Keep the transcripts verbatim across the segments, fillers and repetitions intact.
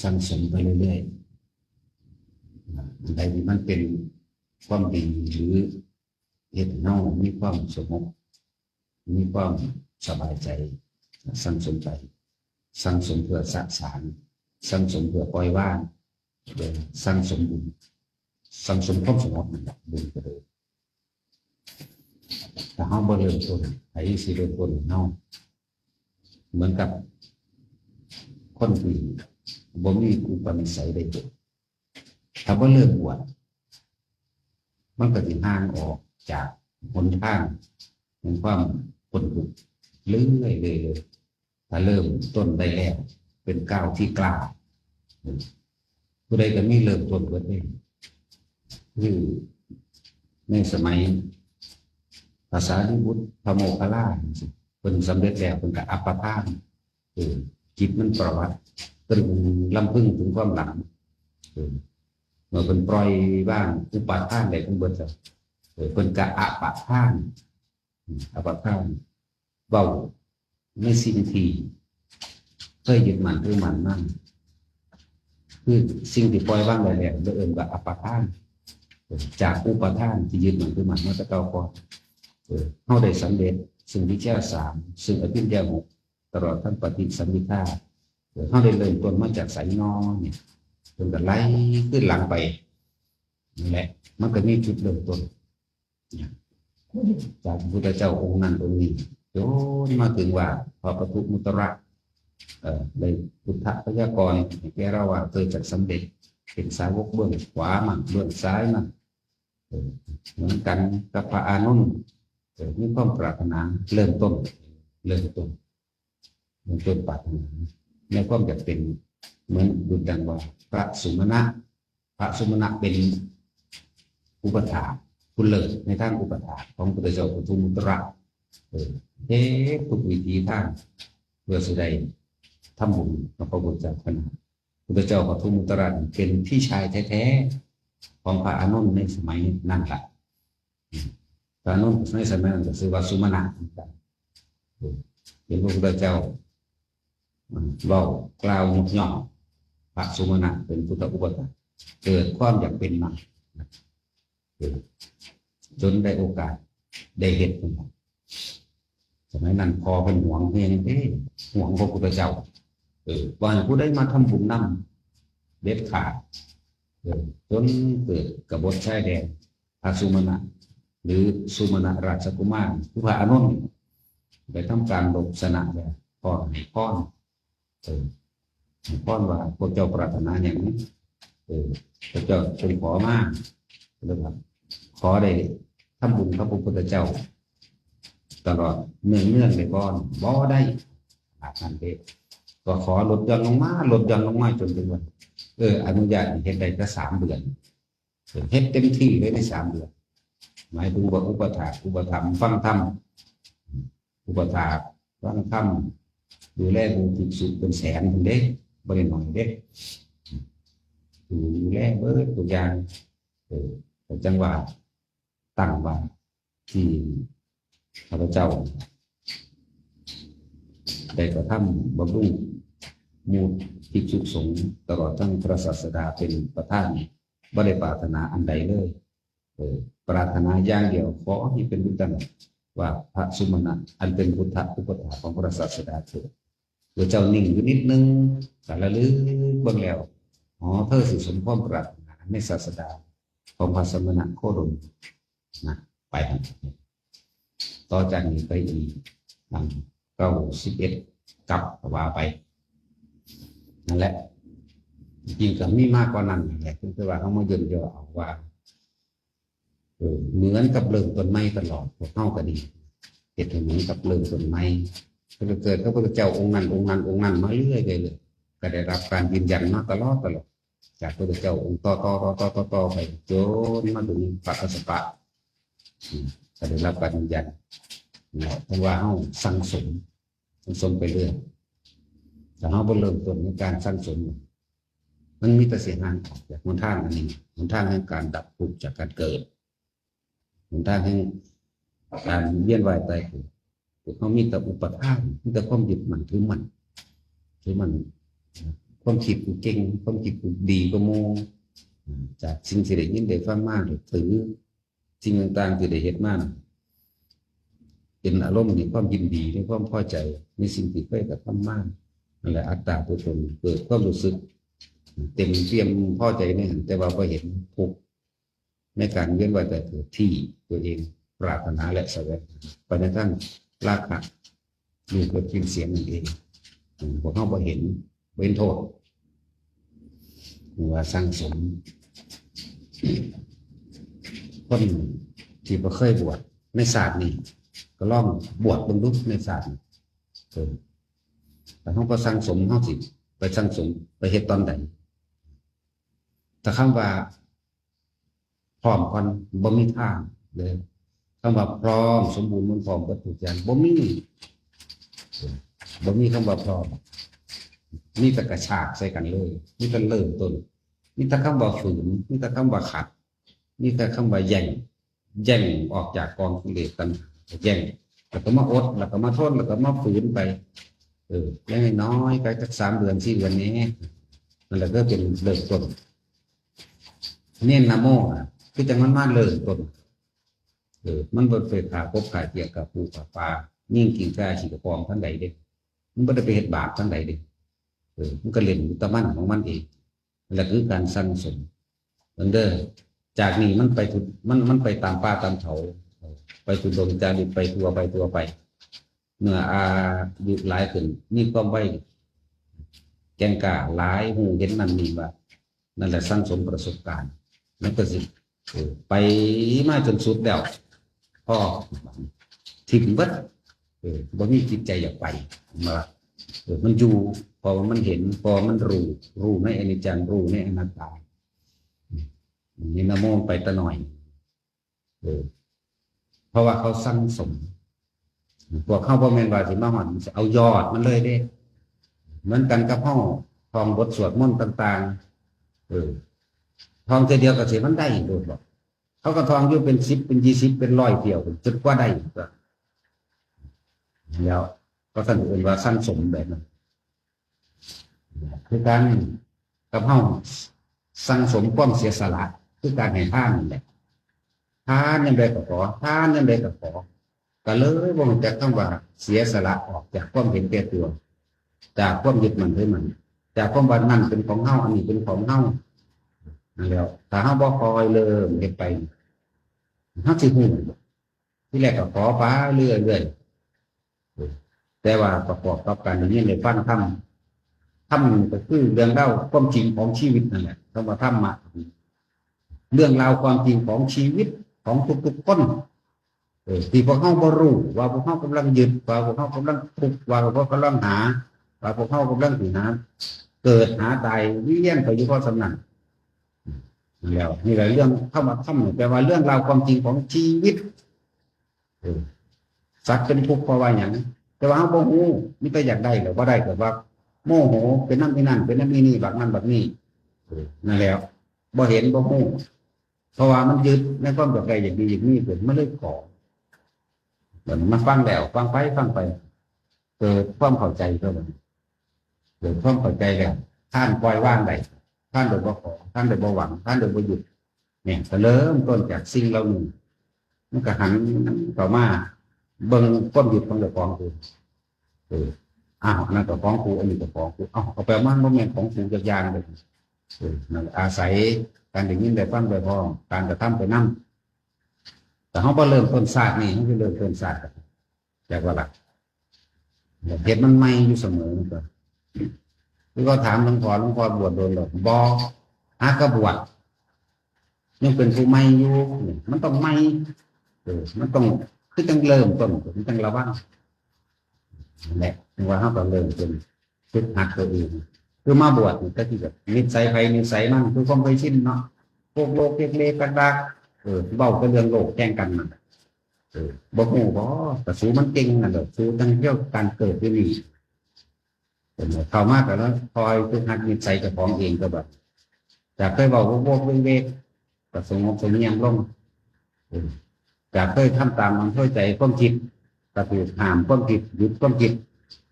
สั่งสมไปเรื่อยๆ อันใดที่มันเป็นความดีหรือเฮ็ดให้เรามีความสงบ มีความสบายใจ สั่งสมไป สั่งสมเพื่อสะสาง สั่งสมเพื่อปล่อยวาง เพื่อสั่งสมบุญ สั่งสมความสงบนั่นแหละ บุญก็เลย ถ้าเราบ่เริ่มต้น ไผสิเริ่มต้นให้เรา เหมือนกับคนที่บ่มีอุปนิสัยได้บวช ถ้าบ่เริ่มบวช มันก็สิห่างออกจากหนทางแห่งความพ้นทุกข์เรื่อยๆ เรื่อยๆ ถ้าเริ่มต้นได้แล้ว เป็นก้าวที่กล้า ผู้ใดก็มีเริ่มต้นเบิดเด้ คือในสมัยพระสารีบุตร พระโมคคัลลา เพิ่นสำเร็จแล้ว เพิ่นก็อัปปทาน เออ จิตมันประวัติ เพิ่นลำพึงถึงความหลัง เออ เมื่อเพิ่นปล่อยวางอุปาทานได้เพิ่นเบิดแล้ว เออ เพิ่นก็อัปปทาน อืม อัปปทาน เว้าในสิ่งที่เคยยึดมั่นถือมั่นมา คือสิ่งที่ปล่อยวางได้แล้ว เรียกว่าอัปปทาน จากอุปาทานที่ยึดมั่นถือมั่นมาแต่เก่าก่อน เออ เราได้สำเร็จซึ่งวิชชาสาม ซึ่งอภิญญาหก ตลอดทั้งปฏิสัมภิทา เออ เราได้เริ่มต้นมาจากไสน้อเนี่ย เพิ่นก็ไล่ขึ้นหลังไป นั่นแหละ มันก็มีจุดเริ่มต้น จากพระพุทธเจ้าองค์นั้นองค์นี้ จนมาถึงว่าพระปทุมมุตระ เอ่อ ได้พุทธพยากรณ์ให้แก่เราว่าเธอจะสำเร็จเป็นสาวกเบื้องขวามั่ง เบื้องซ้ายมั่ง เออ เหมือนกันกับพระอานนท์ เออ มีความปรารถนาเริ่มต้น เริ่มต้น เริ่มต้นปรารถนาในความอยากเป็นเหมือนดุจดังว่าพระสุมาณะ พระสุมาณะเป็นอุปถากผู้เลิศในทางอุปถากของพระพุทธเจ้าปทุมมุตระ เออ เฮ็ดทุกวิถีทางเพื่อสิได้ทำบุญกับพระพุทธเจ้าขนาด พุทธเจ้าปทุมมุตระเป็นพี่ชายแท้ๆ ของพระอานนท์ในสมัยนั้นล่ะ พระอานนท์ในสมัยนั้นก็ชื่อว่าสุมาณะเหมือนกัน เห็นพระพุทธเจ้า อืม เว้ากล่าวยกย่องพระสุมาณะเป็นพุทธอุปถาก เกิดความอยากเป็นมา เออ จนได้โอกาสได้เฮ็ดนั่นล่ะ สมัยนั้นพ่อเพิ่นหวงแฮงเด้ หวงพระพุทธเจ้า เออ บ่ให้ผู้ใดมาทำบุญนำเด็ดขาด เออ จนเกิดกบฏชายแดน พระสุมาณะ หรือสุมาณะราชกุมาร คือพระอานนท์ ไปทำการรบชนะแล้ว พ่อให้พร เออ ให้พรว่าพวกเจ้าปรารถนาหยัง เออ พวกเจ้าจงขอมา เรียกว่า ขอได้ทำบุญกับพระพุทธเจ้า ตลอดเนืองเนืองเลยก่อน บ่ได้ ขนาดนั้นเด้ ก็ขอลดหย่อนลงมา ลดหย่อนลงมาจนถึงว่า เออ อนุญาตให้เฮ็ดได้แค่สามเดือน เฮ็ดเต็มที่เลยในสามเดือน หมายถึงว่าอุปถากอุปถัมภ์ฟังธรรม อุปถากฟังธรรม ดูแลหมู่ภิกษุเป็นแสนพุ้นเด้ บ่ได้น้อยเด้ ดูแลเบิดทุกอย่าง เออ ก็จั่งว่าตั้งว่าที่ข้าพเจ้า ได้กระทำบำรุงหมู่ภิกษุสงฆ์ตลอดทั้งพระศาสดาเป็นประธาน บ่ได้ปรารถนาอันใดเลย เออ ปรารถนาอย่างเดียว ขอให้เป็นบุญตลอดว่าพระสุมาณะอันเป็นพุทธอุปถากของพระศาสดาเถิด พระเจ้านิ่งอยู่นิดนึง ก็ระลึกเบิ่งแล้ว อ๋อ เธอสิสมความปรารถนาในศาสดาของพระสมณโคดมนะ ไปหั่น ต่อจากนี้ไปอีก หลังเก้าสิบเอ็ด กับว่าไป นั่นแหละ จริงๆก็มีมากกว่านั้นนั่นแหละ เพียงแต่ว่าเขามาย่นย่อเอาว่า เออ เหมือนกับเริ่มต้นใหม่ตลอด พวกเฮาก็ดี เฮ็ดให้เหมือนกับเริ่มต้นใหม่ ก็เกิดพระพุทธเจ้าองค์นั้น องค์นั้น องค์นั้นมาเรื่อยๆเลย ก็ได้รับการยืนยันมาตลอดตลอด จากพระพุทธเจ้าองค์ต่อๆๆๆๆไป จนมาถึงพระกัสสปะ อืม ก็ได้รับการยืนยัน เนี่ย เพราะว่าเฮาสั่งสม สั่งสมไปเรื่อย ถ้าเฮาบ่เริ่มต้นในการสั่งสม มันมีแต่สิห่างออกจากหนทางอันนี้ หนทางแห่งการดับทุกข์จากการเกิด หนทางแห่งการเวียนว่ายตายเกิด พวกเฮามีแต่อุปาทาน มีแต่ความยึดมั่นถือมั่น ถือมั่น ความคิดกูเก่ง ความคิดกูดีกว่าหมู่ จากสิ่งที่ได้ยินได้ฟังมา หรือสิ่งต่างๆที่ได้เฮ็ดมา เป็นอารมณ์ในความยินดี ในความพอใจ ในสิ่งที่เคยกระทำมา นั่นแหละ อัตตาตัวตน เกิดความรู้สึก เต็มเปี่ยมพอใจในหั้น แต่ว่าบ่เห็นทุกข์ในการเวียนว่ายตายเกิดที่ตัวเองปรารถนาและแสวงหา ไปในทางราคะ รูปรสกลิ่นเสียงนั่นเอง อืม พวกเฮาบ่เห็น บ่เห็นโทษ ว่าสั่งสม คนที่บ่เคยบวชในชาตินี้ ก็ลองบวชเบิ่งดูในชาตินี้ เออ แต่เฮาบ่สั่งสม เฮาสิไปสั่งสม ไปเฮ็ดตอนใด แต่คำว่า พร้อมก่อน บ่มีทางเลย คำว่าพร้อม สมบูรณ์ มันพร้อมเบิดทุกอย่าง บ่มี บ่มีคำว่าพร้อม มีแต่กระชากใส่กันเลย มีแต่เริ่มต้น มีแต่คำว่าฝืน มีแต่คำว่าขัด มีแต่คำว่าแย่ง แย่งออกจากกองกิเลสตัณหา แย่ง แล้วก็มาอด แล้วก็มาทน แล้วก็มาฝืนไป เออ อย่างน้อยๆ ก็จักสามเดือน สี่เดือนนี้ นั่นแหละก็เป็นเริ่มต้น เน้นนะโมนะ คือจังมันมาเริ่มต้น เออ มันบ่ไปฆ่ากบฆ่าเขียดฆ่าปูฆ่าปลา ยิงกิ้งก่าขี้กระป๋อมทางใดเด้ มันบ่ได้ไปเฮ็ดบาปทางใดเด้ เออ มันก็เล่นอยู่แต่มันของมันเอง นั่นแหละคือการสั่งสม มันเด้อ จากนี้มันไปทุ มัน มันไปตามป่าตามเขา ไปทุดงจาริก ไปทั่ว ไปทั่วไป เมื่ออายุหลายขึ้น มีความไว แก่งกล้าหลาย ฮู้เห็นนั่นนี่ว่า นั่นแหละสั่งสมประสบการณ์ มันก็สิ เออ ไปมาจนสุดแล้ว พอ ถิ่มเบิด เออ บ่มีจิตใจอยากไป มา เออ มันอยู่ เพราะว่ามันเห็น เพราะว่ามันรู้ รู้ในอนิจจัง รู้ในอนัตตา นี่นะโมไปแต่น้อย เออ เพราะว่าเขาสั่งสม พวกเขาบ่แม่นว่าสิมาฮอด สิเอายอดมันเลยเด้ เหมือนกันกับเฮาท่องบทสวดมนต์ต่างๆ เออ ท่องเทื่อเดียวก็สิมันได้โลดบ่ เขาก็ท่องอยู่เป็นสิบ เป็นยี่สิบ เป็นร้อยเที่ยว จนกว่าได้ก็ แล้วก็ท่านเอิ้นว่าสั่งสมแบบนั้น คือการกับเฮาสั่งสมความเสียสละ คือการให้ทานนั่นแหละ ทานยามใดก็ขอ ทานยามใดก็ขอ ก็เลยบ่รู้จักคำว่าเสียสละออกจากความเห็นแก่ตัว จากความยึดมั่นถือมั่น จากความว่านั่นเป็นของเฮา อันนี้เป็นของเฮา นั่นแหละ ถ้าเฮาบ่คอยเริ่มเฮ็ดไป เฮาสิฮู้ ทีแรกก็ขอไปเรื่อยๆ แต่ว่าประกอบกับการได้ยินได้ฟังธรรม ธรรมก็คือเรื่องราวความจริงของชีวิตนั่นแหละ คำว่าธรรมะ เรื่องราวความจริงของชีวิตของทุกๆคน เออ ที่พวกเฮาบ่รู้ว่าพวกเฮากำลังยึด ว่าพวกเฮากำลังทุกข์ ว่าพวกเฮากำลังหา ว่าพวกเฮากำลังสิหา เกิดหาตายเวียนไปอยู่เพราะส่ำนั้น แล้วนี่แหละเรื่องธรรมะ ธรรมะ แปลว่าเรื่องราวความจริงของชีวิต เออ สัตว์เป็นทุกข์เพราะว่าหยัง แต่ว่าเฮาบ่ฮู้ มีแต่อยากได้แล้วบ่ได้ก็ว่า โมโห เป็นนำอีนั่น เป็นนำอีนี่ บักนั่นบักนี่ เออ นั่นแหละ บ่เห็นบ่ฮู้ เพราะว่ามันยึดในความอยากได้อยากดีอยากมี เกิดมาเลยขอ บัดนี้มาฟังแล้ว ฟังไป ฟังไป เกิดความเข้าใจเท่านั้น เกิดความเข้าใจแล้ว ทานปล่อยวางได้ ทานโดยบ่ขอ ทานโดยบ่หวัง ทานโดยบ่ยึด เนี่ย ก็เริ่มต้นจากสิ่งเหล่านี้ มันก็หันเข้ามาเบิ่งความยึดของเจ้าของคือ เออ อ้าว อันนั้นก็ของกู อันนี้ก็ของกู เอ้า เอาไปเอามา มันบ่แม่นของกูจักอย่างเลย เออ นั่นแหละ อาศัยการได้ยินได้ฟังไปพร้อม การกระทำไปนำ แต่เฮาบ่เริ่มต้นชาตินี้ เฮาสิเริ่มต้นชาติ จักว่าล่ะ เฮ็ดมันใหม่อยู่เสมอ มันก็ คือก็ถามหลวงพ่อ หลวงพ่อบวชโดนแล้วบ่ หากะบวช ยังเป็นผู้ใหม่อยู่ มันต้องใหม่ เออ มันต้อง คือจั่งเริ่มต้น มันจั่งระวัง นั่นแหละ ว่าเฮาก็เริ่มต้นฝึกหัดตัวเอง คือมาบวชนี่ก็คือแบบนิสัยไผนิสัยมัน คือความเคยชินเนาะ พวกโลกเล็กๆ ดักๆ เออ เว้าแต่เรื่องโลกแข่งกันนั่นแหละ เออ บ่ฮู้บ่ ก็สูมันเก่งนั่นแหละ สูจั่งเที่ยวการเกิดอยู่นี่ เออ เข้ามาก็แล้วคอยฝึกหัดนิสัยเจ้าของเองก็แบบ จากเคยเว้าโวกๆ เวกๆ ก็สงบเสงี่ยมลง เออ จากเคยทำตามอำเภอใจความคิด ก็ถูกห้ามความคิด หยุดความคิด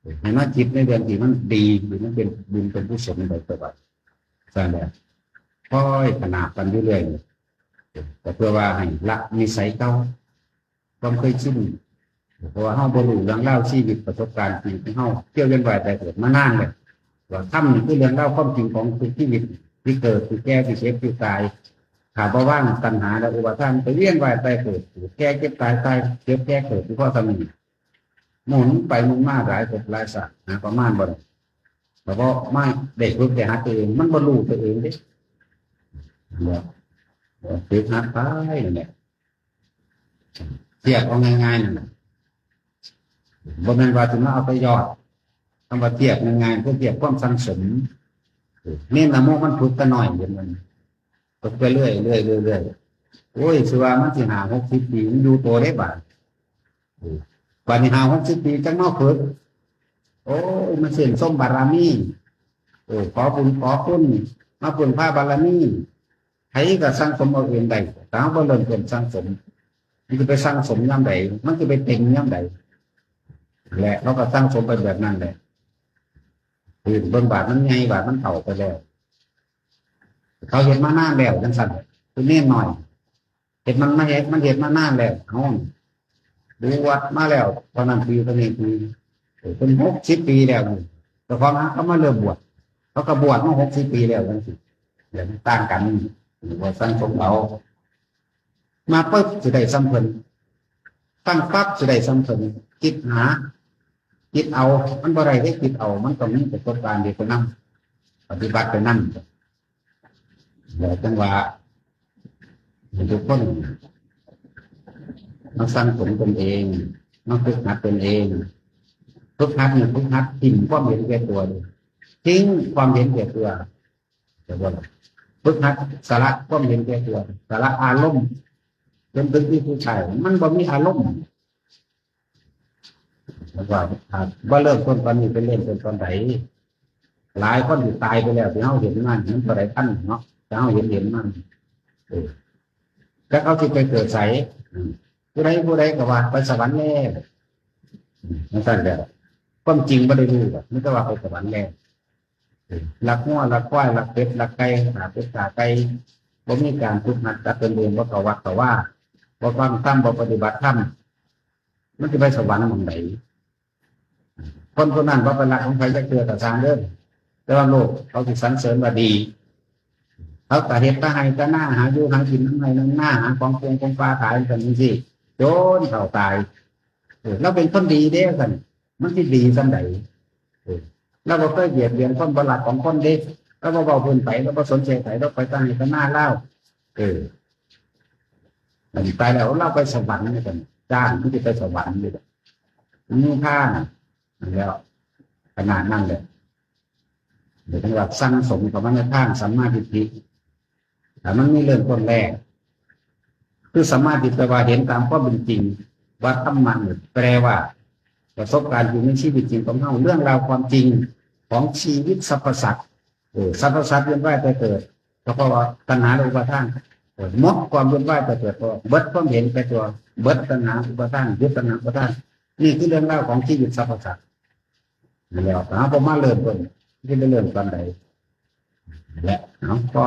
เอ ให้มาคิดในเรื่องที่มันดี หรือมันเป็นบุญเป็นกุศลโดยตลอด ซั่นแหละ ค่อยขนาบกันอยู่เรื่อย ก็เพื่อว่าให้ละนิสัยเก่า ความเคยชิน เพราะว่าเฮาบ่รู้เรื่องราวชีวิตประสบการณ์ชีวิตของเฮา เที่ยวเวียนว่ายตายเกิดมานานแล้ว ว่าธรรมนี่คือเรื่องราวความจริงของทุกชีวิตที่เกิด ที่แก่ ที่เจ็บ ที่ตาย ถ้าบ่วางตัณหาและอุปาทานไปเวียนว่ายตายเกิด เกิดแก่เจ็บตาย ตายเจ็บแก่เกิดอยู่พอส่ำนี้ หมุนไปหมุนมาหลายภพหลายชาติ หาประมาณบ่ได้ แต่ว่าไม่ได้ฝึกได้หัดตัวเอง มันบ่รู้ตัวเองเด้ เนี่ย ฝึกหัดไปนั่นแหละ เทียบเอาง่ายๆนั่นแหละ บ่แม่นว่าสิมาเอาไปยอด คำว่าเทียบง่ายๆ คือเทียบความสั่งสม เน้นนะโมมันฝึกแต่น้อยเดี๋ยวมัน ฝึกไปเรื่อยๆ เรื่อยๆ โอ้ย สิว่ามันสิห้าหกสิบปี มันอยู่ตัวได้บาด เออ บาดนี้ห้าหกสิบปีจังมาฝึก โอ้ย มันเส้นสมบารมี เออ ขอบุญขอคุณ มาพึ่งพาบารมี ไผก็สั่งสมเอาเองได้ ถ้าเฮาบ่เริ่มต้นสั่งสม มันจะไปสั่งสมยามใด มันจะไปเต็มยามใด และเราก็สั่งสมไปแบบนั้นแหละ คือเบิ่งบาดมันใหญ่ บาดมันเฒ่าไปแล้ว เขาเฮ็ดมานานแล้วจังซั่น คือเนนน้อย เฮ็ดมันมาเฮ็ด มันเฮ็ดมานานแล้ว เฮาบวชมาแล้ว เท่านั้นปี เท่านี้ปี เออ เป็นหกสิบปีแล้วนี่ เจ้าของเขามาเริ่มบวช เขาก็บวชมาหกสิบปีแล้วจังซี่ เดี๋ยวมันต่างกัน หรือว่าสั่งสมเอา มาปุ๊บสิได้ส่ำเพิ่น ตั้งปั๊บสิได้ส่ำเพิ่น คิดหา คิดเอา มันบ่ได้เด้ คิดเอา มันต้องมีประสบการณ์เดียวไปนำ ปฏิบัติไปนำ แล้วจังว่า ทุกคนมาสั่งสมตนเอง มาฝึกหัดตนเอง ฝึกหัดนี่ฝึกหัดทิ้งความเห็นแก่ตัวเลย ทิ้งความเห็นแก่ตัว แต่ว่าฝึกหัดสละความเห็นแก่ตัว สละอารมณ์ จนถึงที่สุดท้าย มันบ่มีอารมณ์ แล้วว่า อ่า บ่เริ่มต้นตอนนี้ เป็นเริ่มต้นตอนใด หลายคนที่ตายไปแล้ว ที่เฮาเห็นมา มันเท่าใดพันเนาะ แต่เฮาเห็น เห็นมา เออ แล้วเขาสิไปเกิดไส อืม ผู้ใด ผู้ใดก็ว่าไปสวรรค์แล้ว อืม จังซั่นแหละ ความจริงบ่ได้รู้ดอก มีแต่ว่าไปสวรรค์แล้ว เออ ลักงัว ลักควาย ลักเป็ด ลักไก่ ฆ่าเป็ด ฆ่าไก่ บ่มีการฝึกหัด จักเป็นเวร บ่เข้าวัดเข้าวา บ่ฟังธรรม บ่ปฏิบัติธรรม มันสิไปสวรรค์หม่องใด คนผู้นั้นบ่ไปลักของไผจักเทื่อก็ซ่างเด้อ แต่ว่าโลกเขาสิสรรเสริญว่าดี เขาก็เฮ็ดตาไร่ตานา หาอยู่หากินนำไร่นำนา หาของปงของป่าขายกันจังซี่ จนเฒ่าตาย เออ เราเป็นคนดีเด้ซั่น มันสิดีส่ำใด เออ เราบ่เคยเบียดเบียนคน บ่ลักของคนเด้ เราบ่เว้าพื้นไผ เราบ่สนใจไผ เราไปตาไร่ตานาลาว เออ อันนี้ตายแล้วเราไปสวรรค์นี่กัน จ้างมันสิไปสวรรค์นี่ นิพพานนั่นแหล้ว ขนาดนั้นเลย เดี๋ยวนี้ว่าสั่งสมเข้ามาในทางสัมมาทิฏฐิ แต่มันมีเริ่มต้นแรก คือสัมมาทิฏฐิแปลว่าเห็นตามความเป็นจริง ว่าธรรมะเนี่ยแปลว่า ประสบการณ์อยู่ในชีวิตจริงของเรา เรื่องราวความจริงของชีวิตสรรพสัตว์ เออ สรรพสัตว์เวียนว่ายตายเกิด ก็เพราะว่าตัณหาและอุปาทาน เออ หมดความเวียนว่ายตายเกิด เพราะเบิดความเห็นแก่ตัว เบิดตัณหาอุปาทาน หยุดตัณหาอุปาทาน นี่คือเรื่องราวของชีวิตสรรพสัตว์ นั่นแหละ ถามผมมาเริ่มต้น ที่ได้เริ่มตอนใด และ เอา พอ